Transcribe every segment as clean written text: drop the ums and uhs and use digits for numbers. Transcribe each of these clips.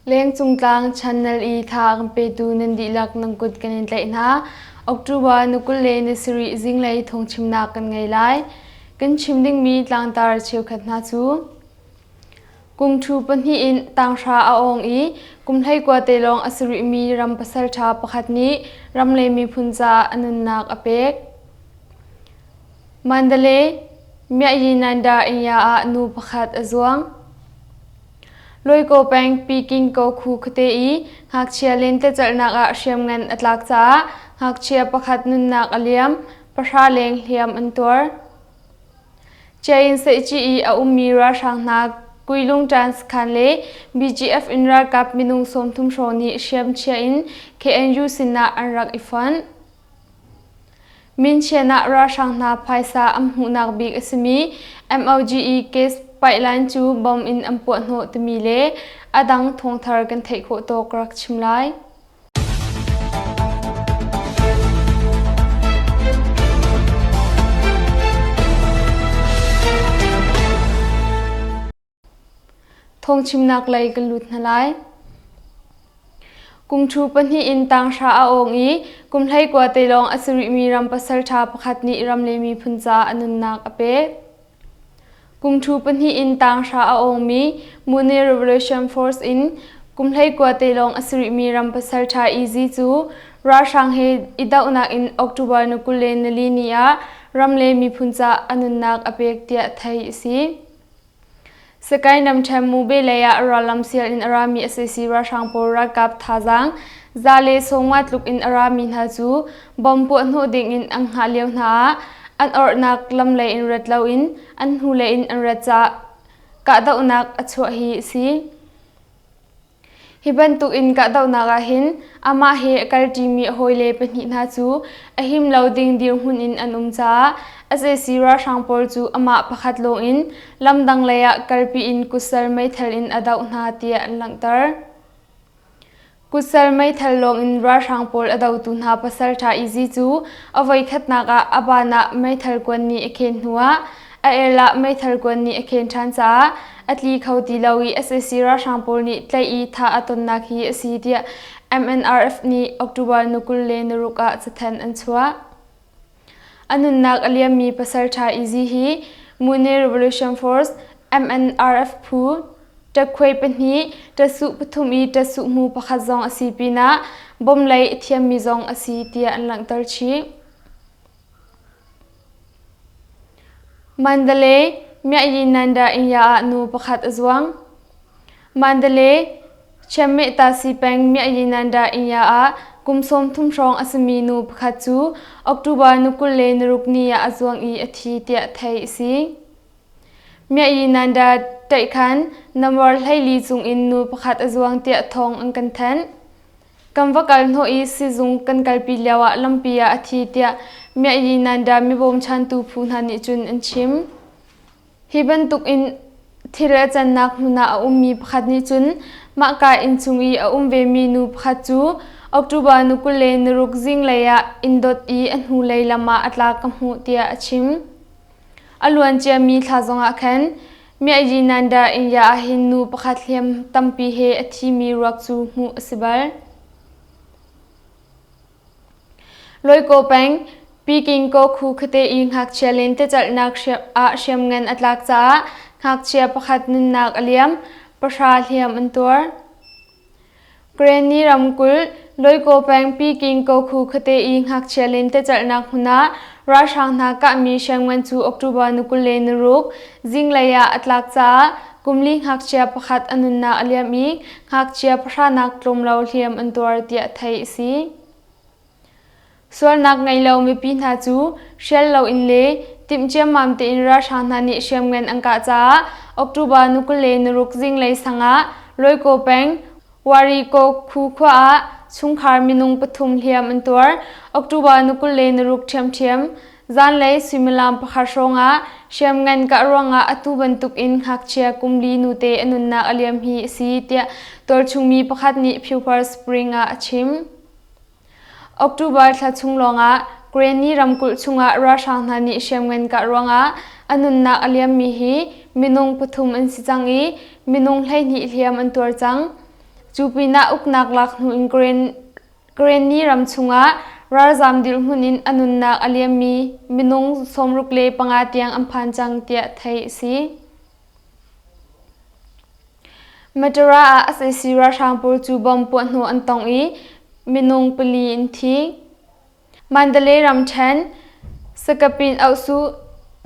Lengcung tlang channel i tha kan petu nan dihlak nan kut kan in tlaih hna. October ni 20 le ni sarih zinglei thawngchimnak kan ngei lai. Kan chim dingmi tlangtar cheukhat hna cu Kungṭhu pahnih in tanghra a awng i kum 19 te lawng a si rihmi ram pasalṭha pakhat nih ram le miphun caah a nunnak a pek. Mandalay, Myayinanda Inya ah nu pakhat a zuang. Lawikaw peng Peking Kokhu khuate i ngakchia lentecelhnak ah hriamngan a tlak caah ngakchia pakhat nunnak a liam, pahra leng hliam an tuar. Chain Seihci i a ummi ralhrang hna Kuilung Ṭan sakhan le BGF in ralkap minung 30 hrawng nih hriamchia in KNU sinah an rak i fonh. Minchian ah ralhrang hna phaisa an hmuhnak bik a simi MOGE case pipeline cu bom in an puahhnawh timi le a dang thawngthar kan theih khawh tawk ka rak chim lai. Thawngchimnak lei kan lut hna lai. Kungṭhu pahnih in tanghra a awng i kum 19 te lawng a si rihmi ram pasalṭha pakhat nih ram le miphun caah a nunnak a pek. Kungṭhu pahnih in tanghra a awngmi Mune Revolution Force in kum 19 te lawng a si rihmi ram pasalṭha Easy cu ralhrang he i dohnak in October ni 24 ni ah ram le miphun caah a nunnak a pek tiah theih a si. Sakae namṭhen Mube lei ah rallam sial in a rami sac ralhrang pawl ralkap thazaang za le sawmnga tluk in a rami hna cu bomb puahhnawh ding in an hngah lio hna ah an orhnak lam lei in rat loin an hnulei in an rat caah kahdohnak a chuah hi a si. Hi bantuk in kahdohnak ah hin amah he a kalṭimi a hawile pahnih hna cu a him lo ding dirhmun in an um caah sac ralhrang pawl cu amah pakhat lawng in lamdang lei ah kalpi in kutsal meithal in a doh hna tiah an langhter. Kutsal meithal lawng in ralhrang pawl a dotu hna pasalṭha Izzy cu a voikhatnak ah a ban ah meithal kuan nih a khen hnuah A el ah meithal kuan nih a khen ṭhan caah a tli kho ti lo i sac ralhrang pawl nih tlaih i thah a tonnak hi a si tiah MNRF nih October ni 26 ah cathanh an chuah. A nunnak a liammi pasalṭha Izzy hi Mune Revolution Force MNRF phu ṭakhuai pahnih, ṭasuh pathum i ṭasuh hmu pakhat zong a si pinah bom lei a thiammi zong a si tiah an langhter chih. Mandalay, Myayinanda Inya ah nu pakhat a zuang. Mandalay, Chiammeh-tasi peng Myayinanda Inya ah kum 30 hrawng a simi nu pakhat cu October ni 26 ni ah a zuang i a thi tiah theih a si. Myayinanda ṭaihkhan number 14 cungin nu pakhat a zuang tiah thawng an kan thanh. Kan va kal hnawh i sizung kan kalpi lioah lampi ah a thi tiah Myayinanda mibawmchantu phu hna nih cun an chim. Hi bantuk in thil a cannak hmun ah a ummi pakhat nih cun mahka innchung i a um vemi nu pakhat cu October ni 26 zinglei ah inn dot i a hnulei lam ah a tlak ka hmuh tiah a chim. A luan ciami thla zongah khan Myayinanda Inya ah hin nu pakhat hliam tampi he a thimi ruak cu hmuh a si bal. Lawikaw peng Peking Kawkhu khuate i ngakchia lentecelhnak ah hriamngan a tlak caah ngakchia pakhat nunnak a liam, pahra hliam an tuar. Karenni ramkulh, Lawikaw peng Peking Kokhu khuate i ngakchia lentecelhnak hmun ah ralhrang hna kahmi hriamngan cu October ni 26 zinglei ah a tlak caah kumli ngakchia pakhat a nunnak a liam i ngakchia pahranak tlawm lo hliam an tuar tiah theih a si. Sualnak ngei lo mipi hna cu hrial loin le timh ciammam tein ralhrang hna nih hriamngan an kah caah October ni 26 zinglei sang ah Lawikaw peng Warikaw khu khua ah chungkhar minung pathum hliam an tuar. October ni 26 ṭhiamṭhiam zanlei suimilam pakhat hrawng ah hriamngan kah ruangah atu bantuk in ngakchia kumli nute a nunnak a liam hi a si tiah tualchungmi pakhat nih Phuphar Spring ah a chim. October thla chung lawngah Karenni ramkulh chungah ralhrang hna nih hriamngan kah ruangah a nunnak a liammi hi minung pathum an si cang i minung 12 hliam an tuar cang. Cu pinah uknak lak hnu in Karenni ram chungah ralzaam dirhmun in a nunnak a liammi minung 65 tiang an phan cang tiah theih a si. Matara ah sac ralhrang pawl cu bomb puahhnawh an tong i minung pali an thi. Mandalay ramṭhen Sakapin Ohsuh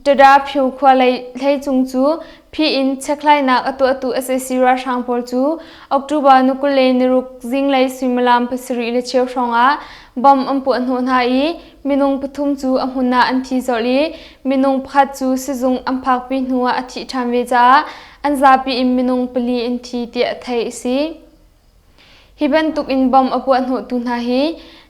Tadaphiu khua lei hleicung cu phi in chekhlainak a tuahtu sac ralhrang pawl cu October ni 26 zinglei suimilam 7:15 hrawng ah bomb an puahhnawh hna i minung pathum cu a hmun ah an thi colh i minung pakhat cu sizung an phakpi hnuah a thih ṭhan ve caah an zapi in minung pali an thi tiah theih a si. Hi bantuk in bomb a puahhnawhtu hna hi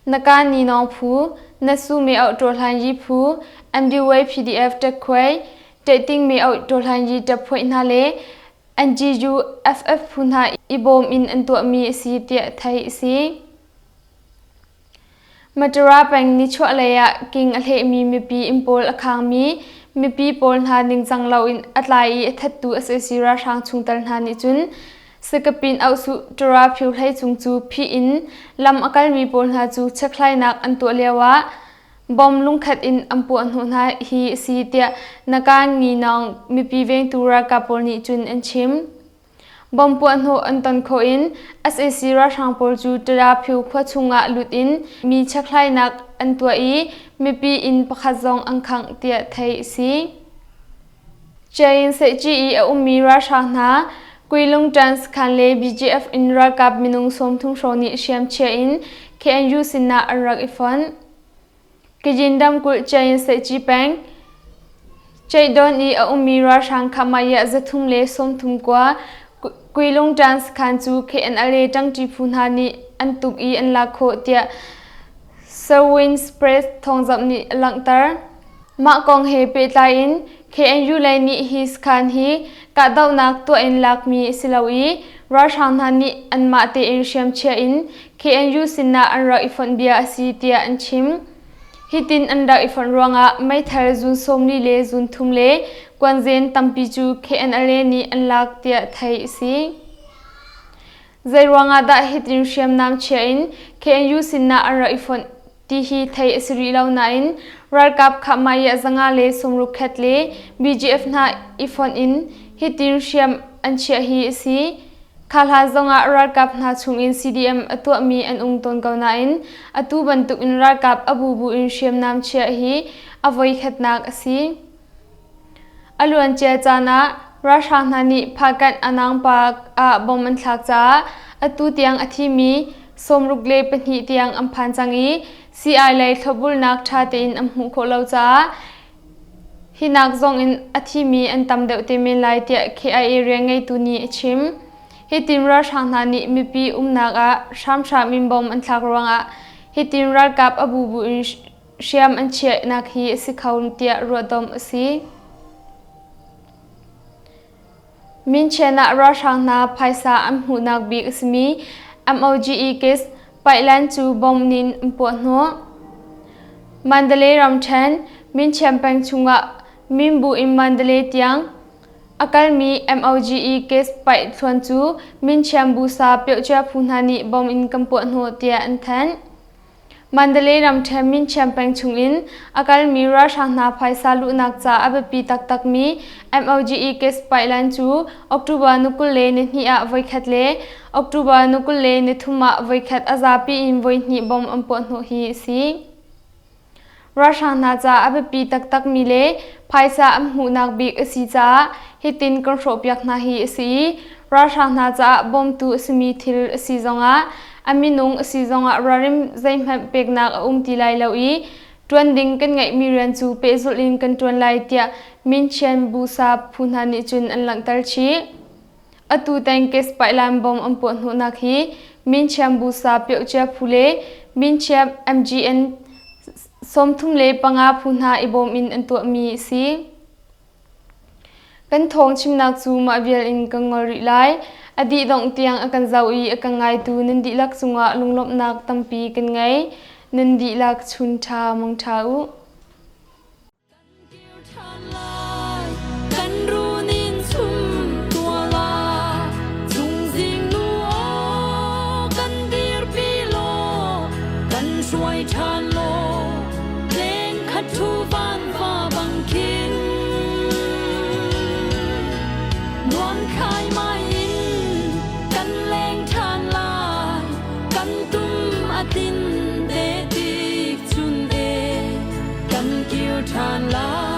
Naka Ninawng phu, Nasu Me Auh Ṭawhlan Yi phu, MDY PDF ṭekkhuai, Ṭehting Me Auh Ṭawhlan Yi ṭaphuaih hna le NGU FF phu hna i bawm in an tuahmi a si tiah theih a si. Matara peng nichuahlei ah king a hlehmi mipi inn pawl a khangmi mipi pawl hna ningcang loin a tlai i a thattu sac ralhrang chungtel hna nih cun Sakapin Auhsuh Tara Phyu hlei cung cu phih in lam a kalmi pawl hna cu chekhlainak an tuah lioah bom lungkhat in an puahhnawh hna hi a si tiah Nakan Nginawng mipi vengtu ralkap pawl nih cun an chim. Bomb puahhnawh an ton khawh in sac ralhrang pawl cu Tadaphiu khua chungah lut in mi chekhlainak an tuah i mipi inn pakhat zong an khangh tiah theih a si. Chain Sehci i a ummi ralhrang hna Kuilungṭan sakhan le BGF in ralkap minung 30 hrawng nih hriamchia in KNU sinah an rak i fonh. Kajin ramkulh Chain Sehci peng Ceihdawn i a ummi ralhrang Khamaya 339 Kuilungṭan sakhan cu KNLA ṭangṭi phu hna nih an tuk i an lak khawh tiah Sawins Press thawngzamh nih a langhter. Mah kong he pehtlai in KNU lei nih hi sakhan hi kahdohnak tuah in lakmi a si lo i ralhrang hna nih anmah tein hriamchia in KNU sinah an rak i fonh bia a si tiah an chim. Hitin an rak i fonh ruangah meithal zun 40 le zun thum le kuanzen tampi cu KNLA nih an lak tiah theih a si. Zeiruangah dah hitin hriamnam chia in KNU sinah an rak i fonh ti hi theih a si rih lo nain ralkap khahmaiah 160 khat le BGF hna i fonh in hitin hriam an chiah hi a si. Kha hlan zongah ralkap hna chungin CDM a tuahmi an um tawn ko nain atu bantukin ralkap a bubu in hriamnam chiah hi a voikhatnak a si. A luancia caan ah ralhrang hna nih Phakanh Anang Park ah bom an thlak caah atu tiang a thimi 62 tiang an phan cang i sii lei thlopbulnak ṭha tein an hmuh khawh lo caah hinak zong in a thimi an tam deuh te men lai tiah KIA rianngeitu nih a chim. Hitin ralhrang hna nih mipi umnak ah hramhram in bom an thlak ruangah hitin ralkap a bubu in hriam an chiahnak hi a si kho tiah ruahdomh a si. Minchian ah ralhrang hna phaisa an hmuhnak bik a simi MOGE case Paihlan cu bomb nin an puahhnawh. Mandalay ramṭhen Minchian peng chungah Minbu in Mandalay tiang a kalmi MOGE case paih thluan cu Minchian busa piocia phu hna nih bomb in kan puahhnawh tiah an thanh. Mandalay ramṭhen Minchiam peng chungin a kalmi ralhrang hna phaisa luhnak ca a biapi taktakmi MOGE case paihlan cu October ni 22 ah voikhat le October ni 23 ah voikhat a zapi in voihnih bomb an puahhnawh hi a si. Ralhrang hna ca a biapi taktakmi le phaisa an hmuhnak bik a si caah hitin kan hrawhpiak hna hi a si i ralhrang hna caah bawmtu a simi thil a si zongah a minung a si zongah ralrin zeihmanh peknak a um ti lai lo i ṭuan ding kan ngeihmi rian cu pehzulh in kan ṭuan lai tiah Minchian Busa phu hna nih cun an langhter chih. Atu Tankis Paihlan bom an puahhnawhnak hi Minchiam Busa Piohcia phu le Minchiam MGN 35 phu hna i bawm in an tuahmi a si. Kan thawng chimnak cu mah vial in kan ngol rih lai. A dih dongh tiang a kan zoh i a kan ngaitu nan dihlak cungah lunglawmhnak tampi kan ngei. Nan dihlak chun ṭha mang ṭha u. Kan run in chum tua la, chung zing nu aw. hruai ṭhan law tleng khat ṭhu van va bang khin nuam khai mai in kan leng ṭhan lai kan tum a tin te tik chun e kan kir ṭhan lai.